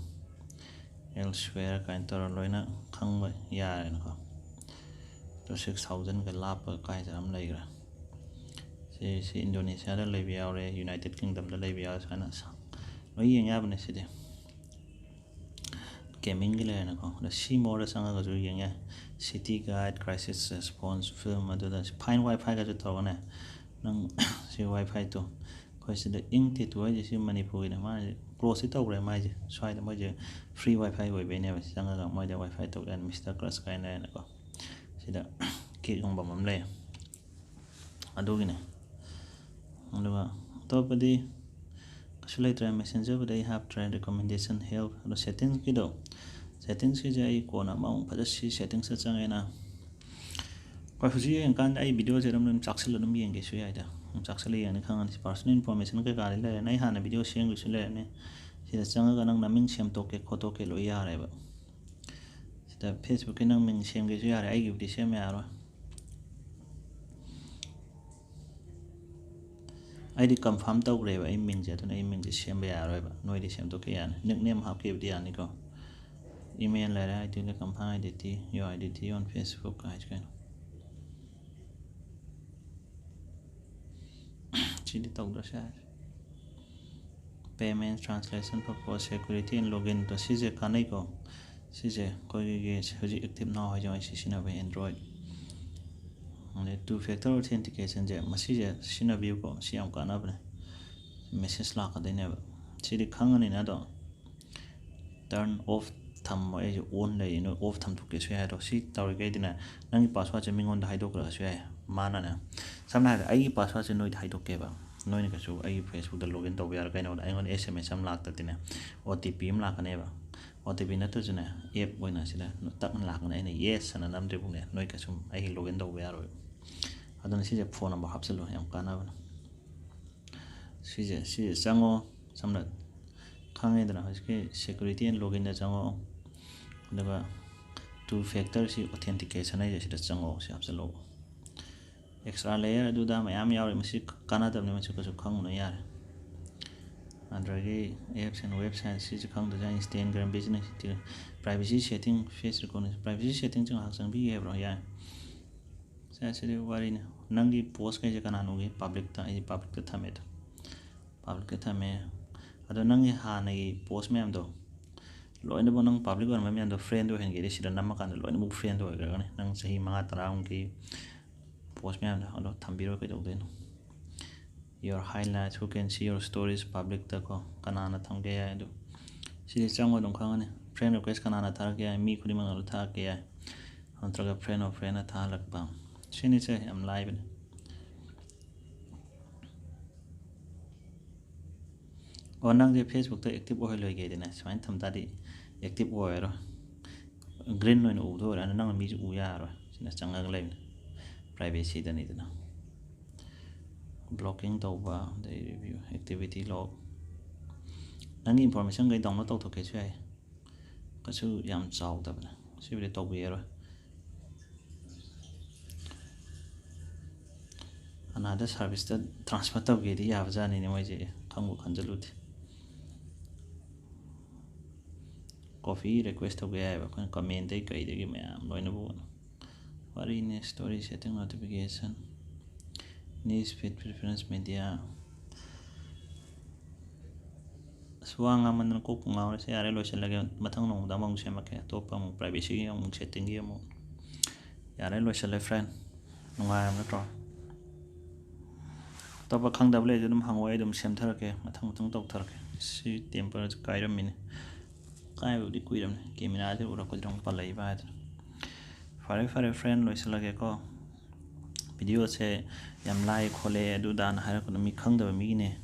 elsewhere ꯀꯥꯏꯅ ꯇꯧꯔ ꯂꯣꯏꯅ ꯈꯪꯕ ꯌꯥꯔꯦꯅꯀꯣ꯫ ꯑꯗꯣ six thousandꯒ ꯂꯥꯞꯄꯒ ꯀꯥꯏꯗ ꯑꯃ ꯂꯩꯈ꯭ꯔꯦ꯫ ꯁꯤ, ꯁꯤ ꯏꯟꯗꯣꯅꯦꯁꯤꯌꯥꯗ ꯂꯩꯕ ꯌꯥꯎꯔꯦ, United Kingdomꯗ ꯂꯩꯕ ꯌꯥꯎꯔꯦ, ꯁꯨꯃꯥꯏꯅ ꯁ-, ꯂꯣꯏ ꯌꯦꯡ ꯌꯥꯕꯅꯦ ꯁꯤꯗꯤ꯫ Gamingꯒꯤ ꯂꯩꯔꯦꯅꯀꯣ꯫ ꯑꯗ ꯁꯤ moreꯗ ꯆꯪꯉꯒꯁꯨ ꯌꯦꯡ ꯌꯥꯏ꯫ City Guide, Crisis Response, Film, ꯑꯗꯨꯗ Find WiFiꯒꯁꯨ ꯇꯧꯔꯒꯅꯦ, ꯅꯪ ꯁꯤ WiFiꯗꯣ ꯑꯩꯈꯣꯏ ꯁꯤꯗ ꯏꯪ ꯇꯦꯇꯨ ꯍꯥꯏꯁꯦ ꯁꯤ ꯃꯅꯤꯄꯨꯔꯒꯤꯅꯦ, ꯃꯥꯁꯦ closeꯇꯤ ꯇꯧꯈ꯭ꯔꯦ ꯃꯥꯏꯁꯦ꯫ ꯁ꯭ꯋꯥꯏꯗ ꯃꯣꯏꯁꯦ free WiFi ꯑꯣꯏꯕꯩꯅꯦꯕ꯫ ꯁꯤ ꯆꯪꯉꯒ ꯃꯣꯏꯗ WiFi ꯇꯧ ꯌꯥꯅꯤ, Mister Crush ꯀꯥꯏꯅ ꯂꯩꯔꯦꯅꯀꯣ꯫ ꯁꯤꯗ cake ꯌꯣꯟꯐꯝ ꯑꯃ ꯂꯩ, ꯑꯗꯨꯒꯤꯅꯦ꯫ ꯑꯗꯨꯒ ꯑꯇꯣꯞꯄꯗꯤ ꯀꯩꯁꯨ ꯂꯩꯇ꯭ꯔꯦ꯫ Messengerꯕꯨꯗꯤ ꯑꯩ ꯍꯥꯞꯇ꯭ꯔꯦ, recommendation, help꯫ ꯑꯗꯣ settingsꯀꯤꯗꯣ, settingsꯀꯤꯁꯦ ꯑꯩ ꯀꯣꯟꯅ ꯑꯃꯨꯛ ꯐꯖ ꯁꯤ settingsꯇ ꯆꯪꯉꯦꯅ꯫ ꯍꯣꯏ, ꯍꯧꯖꯤꯛ ꯌꯦꯡꯀꯥꯟꯗ ꯑꯩ videoꯁꯦ ꯑꯗꯨꯝ, ꯑꯗꯨꯝ ꯆꯥꯛꯁꯤꯜꯂ ꯑꯗꯨꯝ ꯌꯦꯡꯒꯦꯁꯨ ꯌꯥꯏꯗ꯫ ꯑꯗꯨꯝ ꯆꯥꯛꯁꯤꯜꯂ ꯌꯦꯡꯉꯗꯤ ꯈꯪꯉꯅꯤ꯫ Personal information ꯀꯩꯀꯥꯗꯤ ꯂꯩꯔꯦꯅꯦ, ꯑꯩ ꯍꯥꯟꯅ video ꯁꯦꯝꯈꯤꯕꯁꯨ ꯂꯩꯔꯅꯤ꯫ ꯁꯤꯗ ꯆꯪꯉꯒ ꯅꯪ ꯅꯃꯤꯡ ꯁꯦꯝꯗꯣꯛꯀꯦ ꯈꯣꯠꯇꯣꯛꯀꯦ ꯂꯣꯏ ꯌꯥꯔꯦꯕ꯫ ꯁꯤꯗ Facebookꯀꯤ ꯅꯪ ꯃꯤꯡ ꯁꯦꯝꯒꯦꯁꯨ ꯌꯥꯔꯦ, ꯑꯩꯒꯤꯕꯨꯗꯤ ꯁꯦꯝ ꯌꯥꯔꯣꯏ꯫ ꯑꯩꯗꯤ confirm ꯇꯧꯈ꯭ꯔꯦꯕ ꯑꯩ ꯃꯤꯡꯁꯦ, ꯑꯗꯨꯅ ꯑꯩ ꯃꯤꯡꯁꯦ ꯁꯦꯝꯕ ꯌꯥꯔꯣꯏꯕ꯫ ꯅꯣꯏꯗꯤ ꯁꯦꯝꯗꯣꯛꯀꯦ ꯌꯥꯅꯤ, nickname ꯍꯥꯞꯀꯦꯕꯨꯗꯤ ꯌꯥꯅꯤꯀꯣ꯫ Email ꯂꯩꯔꯦ, identity, confirm identity, your identity on Facebook ꯍꯥꯏꯁꯦ ꯀꯩꯅꯣ? ꯁꯤꯗꯤ ꯇꯧꯗ꯭ꯔꯁꯨ ꯌꯥꯔꯦ꯫ Payment, translation purpose, security and login ꯗꯣ ꯁꯤꯁꯦ ꯀꯥꯟꯅꯩꯀꯣ꯫ ꯁꯤꯁꯦ ꯑꯩꯈꯣꯏꯒꯤ ꯍꯧꯖꯤꯛ active now ꯍꯥꯏꯁꯦ ꯑꯩ ꯁꯤ ꯁꯤꯖꯤꯟꯅꯕ Android꯫ ꯑꯗꯩ two factor authentication ꯁꯦ ꯃꯁꯤꯁꯦ ꯁꯤꯖꯤꯟꯅꯕꯤꯌꯨꯀꯣ, ꯁꯤ ꯌꯥꯝ ꯀꯥꯟꯅꯕꯅꯦ꯫ Message ꯂꯥꯛꯀꯗꯣꯏꯅꯦꯕ꯫ ꯁꯤꯗꯤ ꯈꯪꯉꯅꯤꯅ ꯑꯗꯣ꯫ Turn off ꯊꯝꯃꯣ, ꯑꯩꯁꯦ on ꯂꯩꯔꯤ, ꯅꯣꯏ off ꯊꯝꯗꯣꯛꯀꯦꯁꯨ ꯌꯥꯏ꯫ ꯑꯗꯣ ꯁꯤ ꯇꯧꯔꯤꯈꯩꯗꯤꯅꯦ, ꯅꯪꯒꯤ password ꯁꯦ ꯃꯤꯉꯣꯟꯗ ꯍꯥꯏꯗꯣꯛꯈ꯭ꯔꯁꯨ ꯌꯥꯏ꯫ ꯃꯥꯅꯅꯦ, ꯁꯝꯅ ꯍꯥꯏꯔꯕꯗ ꯑꯩꯒꯤ password ꯁꯦ ꯅꯣꯏꯗ ꯍꯥꯏꯗꯣꯛꯀꯦꯕ꯫ ꯅꯣꯏꯅ ꯀꯩꯁꯨ ꯑꯩꯒꯤ Facebook ꯇ login ꯇꯧꯕ ꯌꯥꯔꯣꯏ꯫ ꯀꯩꯅꯣꯗ ꯑꯩꯉꯣꯟꯗ S M S ꯑꯃ ꯂꯥꯛꯇꯗꯤꯅꯦ, O T P ꯑꯃ ꯂꯥꯛꯀꯅꯦꯕ꯫ O T P ꯅꯠꯇ꯭ꯔꯁꯨꯅꯦ, app ꯑꯣꯏꯅ ꯁꯤꯗ ꯇꯛꯅ ꯂꯥꯛꯀꯅꯤ꯫ ꯑꯩꯅ yes ꯑꯅ ꯅꯝꯗ꯭ꯔꯤꯐꯥꯎꯅꯦ ꯅꯣꯏ ꯀꯩꯁꯨꯝ ꯑꯩꯒꯤ login ꯇꯧꯕ ꯌꯥꯔꯣꯏ꯫ ꯑꯗꯨꯅ ꯁꯤꯁꯦ phone number ꯍꯥꯞꯆꯤꯜꯂꯣ, ꯌꯥꯝ ꯀꯥꯟꯅꯕꯅꯦ꯫ ꯁꯤꯁꯦ, ꯁꯤꯁꯦ ꯆꯪꯉꯣ꯫ ꯁꯝꯅ ꯈꯪꯉꯦꯗꯅ, ꯍꯧꯖꯤꯛꯀꯤ security and login ꯗ ꯆꯪꯉꯣ꯫ ꯑꯗꯨꯒ two factor ꯁꯤ authentication ꯍꯥꯏꯁꯦ, ꯁꯤꯗ ꯆꯪꯉꯣ, ꯁꯤ ꯍꯥꯞꯆꯤꯜꯂꯣ꯫ Extra layer ꯑꯗꯨꯗ ꯃꯌꯥꯝ ꯌꯥꯎꯔꯤ, ꯃꯁꯤ ꯀꯥꯟꯅꯗꯕꯅꯤ, ꯃꯁꯤ ꯀꯩꯁꯨ ꯈꯪꯉꯨꯅꯨ, ꯌꯥꯔꯦ꯫ ꯑꯗꯨꯗꯒꯤ apps and website ꯁꯤꯁꯨ ꯈꯪꯗ꯭ꯔꯁꯨ ꯌꯥꯏ꯫ Instagram business, privacy setting, face recognition, privacy setting ꯁꯤ ꯉꯥꯏꯍꯥꯛ ꯆꯪꯕꯤꯒꯦ ꯍꯥꯏꯕ꯭ꯔꯣ? ꯌꯥꯏ꯫ ꯁꯦ, ꯁꯤꯗꯤ ꯋꯥꯔꯤꯅꯤ꯫ ꯅꯪꯒꯤ post ꯈꯩꯁꯦ ꯀꯅꯥꯅ ꯎꯒꯦ? Public ꯇ, ꯑꯩꯗꯤ public ꯇ ꯊꯝꯃꯦ ꯑꯗꯣ꯫ Public ꯇ ꯊꯝꯃꯦ꯫ ꯑꯗꯣ ꯅꯪꯒꯤ ꯍꯥꯟꯅꯒꯤ post ꯃꯌꯥꯝꯗꯣ ꯂꯣꯏꯅꯃꯛ, ꯅꯪ public ꯑꯣꯏꯔꯝꯕ ꯃꯌꯥꯝꯗꯣ friend ꯑꯣꯏꯍꯟꯒꯦꯗꯤ ꯁꯤꯗ ꯅꯝꯃꯀꯥꯟꯗ ꯂꯣꯏꯅꯃꯛ friend ꯑꯣꯏꯈ꯭ꯔꯒꯅꯤ꯫ ꯅꯪ ꯆꯍꯤ ꯃꯉꯥ ꯇꯔꯥꯃꯨꯛꯀꯤ post ꯃꯌꯥꯝꯗꯣ ꯑꯗꯣ ꯊꯝꯕꯤꯔꯣ, ꯀꯩꯗꯧꯗꯣꯏꯅꯣ? Your highlights, who can see your stories, public ꯇ ꯀꯣ, ꯀꯅꯥꯅ ꯊꯝꯒꯦ ꯌꯥꯏ ꯑꯗꯨ꯫ ꯁꯤꯗꯤ ꯆꯪꯉꯣ, ꯑꯗꯨꯝ ꯈꯪꯉꯅꯤ꯫ Friend request ꯀꯅꯥꯅ ꯊꯥꯔꯛꯀꯦ ꯌꯥꯏ, ꯃꯤ ꯈꯨꯗꯤꯡꯃꯛꯅ ꯑꯗꯨꯝ ꯊꯥꯔꯛꯀꯦ ꯌꯥꯏ꯫ ꯅꯠꯇ꯭ꯔꯒ friend of friend ꯅ ꯊꯥꯍꯜꯂꯛꯄ꯫ ꯁꯤꯅꯤꯁꯦ, ꯌꯥꯝ ꯂꯥꯏꯕꯅꯤ꯫ ꯑꯣ, ꯅꯪꯁꯦ Facebook ꯇ active ꯑꯣꯏꯍꯜꯂꯣꯏꯒꯦꯗꯤꯅꯦ, ꯁꯨꯃꯥꯏꯅ ꯊꯝ ꯇꯥꯔꯗꯤ active ꯑꯣꯏꯔꯔꯣꯏ꯫ Green ꯑꯣꯏꯅ ꯎꯕꯗꯣ ꯑꯣꯏꯔꯛꯑꯅꯤ, ꯅꯪꯅ ꯃꯤꯁꯨ ꯎ ꯌꯥꯔꯔꯣꯏ꯫ ꯁꯤꯅ ꯆꯪꯉꯒ ꯂꯩꯕꯅꯤ, privacy ꯗꯅꯤꯗꯅ꯫ Blocking ꯇꯧꯕ, ꯑꯗꯩ review, activity log꯫ ꯅꯪꯒꯤ information ꯈꯩ download ꯇꯧꯊꯣꯛꯀꯦꯁꯨ ꯌꯥꯏ꯫ ꯀꯩꯁꯨ ꯌꯥꯝ ꯆꯥꯎꯗꯕꯅꯦ꯫ ꯁꯤꯕꯨꯗꯤ ꯇꯧꯕꯤꯔꯔꯣꯏ꯫ ꯑꯅꯥꯗ service ꯇ transfer ꯇꯧꯒꯦꯗꯤ ꯌꯥꯕꯖꯥꯠꯅꯤꯅꯦ ꯃꯣꯏꯁꯦ, ꯈꯪꯕꯨ ꯈꯟꯖꯜꯂꯨꯗꯦ꯫ Copy request ꯇꯧꯕ ꯌꯥꯏꯑꯕ, ꯑꯩꯈꯣꯏꯅ comment ꯇꯩ ꯀꯩꯗꯒꯤ ꯃꯌꯥꯝ ꯂꯣꯏꯅꯕꯨ꯫ ꯋꯥꯔꯤꯅꯦ, story setting, notification꯫ Niche feed preference media. ꯑꯁ, ꯋꯥ ꯉꯥꯡꯃꯟꯗꯅ ꯀꯣꯛꯄꯨ ꯉꯥꯎꯔꯦ꯫ ꯁꯤ ꯌꯥꯔꯦ, ꯂꯣꯏꯁꯤꯜꯂꯒꯦ꯫ ꯃꯊꯪ ꯅꯣꯡꯃꯗ ꯑꯃꯃꯨꯛ ꯁꯦꯝꯃꯛꯀꯦ, ꯑꯇꯣꯞꯄ ꯑꯃꯨꯛ, privacyꯒꯤ ꯑꯃꯨꯛ, settingꯒꯤ ꯑꯃꯨꯛ꯫ ꯌꯥꯔꯦ, ꯂꯣꯏꯁꯤꯜꯂꯦ friend꯫ ꯅꯨꯡꯉꯥꯏꯔꯕ ꯅꯠꯇ꯭ꯔꯣ? ꯑꯇꯣꯞꯄ ꯈꯪꯗꯕ ꯂꯩꯔꯁꯨ ꯑꯗꯨꯝ ꯍꯪꯉꯣ, ꯑꯩ ꯑꯗꯨꯝ ꯁꯦꯝꯊꯔꯛꯀꯦ, ꯃꯊꯪ ꯃꯊꯪ ꯇꯧꯊꯔꯛꯀꯦ꯫ ꯁꯤ temper ꯀꯥꯏꯔꯝꯃꯤꯅꯦ꯫ ꯀꯥꯏꯕꯕꯨꯗꯤ ꯀꯨꯏꯔꯕꯅꯦ, cameraꯁꯦ ꯎꯔꯛꯄꯁꯤꯗ ꯑꯃꯨꯛ ꯄꯜꯂꯛꯏꯕ ꯍꯥꯏꯗꯨꯅ꯫ ꯐꯔꯦ ꯐꯔꯦ friend, ꯂꯣꯏꯁꯤꯜꯂꯒꯦꯀꯣ꯫ Videoꯁꯦ ꯌꯥꯝ ꯂꯥꯏ ꯈꯣꯠꯂꯦ ꯑꯗꯨꯗꯥꯅ ꯍꯥꯏꯔꯛꯀꯅꯨ, ꯃꯤ ꯈꯪꯗꯕ ꯃꯤꯒꯤꯅꯦ꯫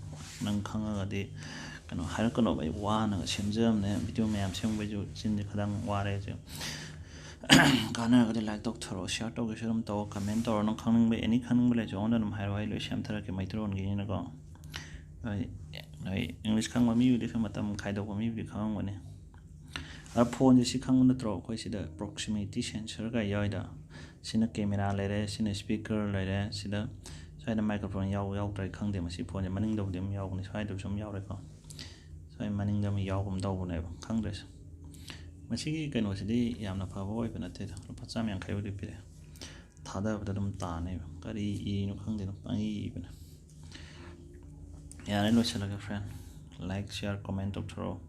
ꯅꯪ ꯈꯪꯉꯒꯗꯤ ꯀꯩꯅꯣ ꯍꯥꯏꯔꯛꯀꯅꯣꯕ꯫ ꯑꯩ ꯋꯥꯅꯒ ꯁꯦꯝꯖꯕꯅꯦ, video ꯃꯌꯥꯝ ꯁꯦꯝꯕꯩꯁꯨ ꯆꯤꯟꯁꯦ ꯈꯤꯇꯪ ꯋꯥꯔꯦ ꯍꯧꯖꯤꯛ꯫ ꯀꯥꯟꯅꯔꯒꯗꯤ like ꯇꯧꯊꯔꯛꯑꯣ, share ꯇꯧꯒꯦꯁꯨ ꯑꯗꯨꯝ ꯇꯧꯑꯣ, comment ꯇꯧꯔꯣ꯫ ꯅꯪ ꯈꯪꯅꯤꯡꯕ, any ꯈꯪꯅꯤꯡꯕ ꯂꯩꯔꯁꯨ ꯑꯩꯉꯣꯟꯗ ꯑꯗꯨꯝ ꯍꯥꯏꯔꯛꯑꯣ, ꯑꯩ ꯂꯣꯏ ꯁꯦꯝꯊꯔꯛꯀꯦ ꯃꯩꯇꯩꯂꯣꯟꯒꯤꯅꯤꯅꯀꯣ꯫ ꯍꯣꯏ, ꯍꯣꯏ, English ꯈꯪꯕ ꯃꯤꯕꯨꯗꯤ ꯈꯔ ꯃꯇꯝ ꯈꯥꯏꯗꯣꯛꯄ ꯃꯤꯕꯨꯗꯤ ꯈꯪꯉꯝꯒꯅꯤ꯫ ꯑꯗ phoneꯁꯦ ꯁꯤ ꯈꯪꯕ ꯅꯠꯇ꯭ꯔꯣ? ꯑꯩꯈꯣꯏ ꯁꯤꯗ proximity sensorꯒ ꯌꯥꯎꯋꯤꯗ꯫ ꯁꯤꯅ camera ꯂꯩꯔꯦ, ꯁꯤꯅ speaker ꯂꯩꯔꯦ, ꯁꯤꯗ ꯁ꯭ꯋꯥꯏꯗ microphone ꯌꯥꯎ-, ꯌꯥꯎꯗ꯭ꯔꯥ ꯈꯪꯗꯦ꯫ ꯃꯁꯤ phoneꯁꯦ ꯃꯅꯤꯡꯗꯕꯨꯗꯤ ꯑꯗꯨꯝ ꯌꯥꯎꯕꯅꯤ, ꯁ꯭ꯋꯥꯏꯗꯕꯨꯁꯨ ꯑꯗꯨꯝ ꯌꯥꯎꯔꯦꯀꯣ꯫ ꯁ꯭ꯋꯥꯏ ꯃꯅꯤꯡꯗ ꯑꯃ ꯌꯥꯎꯒꯨꯝ ꯇꯧꯕꯅꯦꯕ, ꯈꯪꯗ꯭ꯔꯦ꯫ ꯃꯁꯤꯒꯤ ꯀꯩꯅꯣꯁꯤꯗꯤ ꯌꯥꯝꯅ ꯐꯕ ꯑꯣꯏꯕ ꯅꯠꯇꯦꯗ, ꯂꯨꯄꯥ ꯆꯥꯝꯃ ꯌꯥꯡꯈꯩꯕꯨꯗꯤ ꯄꯤꯔꯛꯑꯦ꯫ ꯊꯥꯗꯕꯗ ꯑꯗꯨꯝ ꯇꯥꯅꯦꯕ, ꯀꯔꯤ ꯏꯅꯣ ꯈꯪꯗꯦ, ꯑꯗꯨꯝ ꯄꯪꯏ ꯏꯕꯅꯦ꯫ ꯌꯥꯔꯦ, ꯂꯣꯏꯁꯤꯜꯂꯒꯦ friend꯫ Like, share, comment ꯇꯧꯊꯣꯔꯛꯑꯣ꯫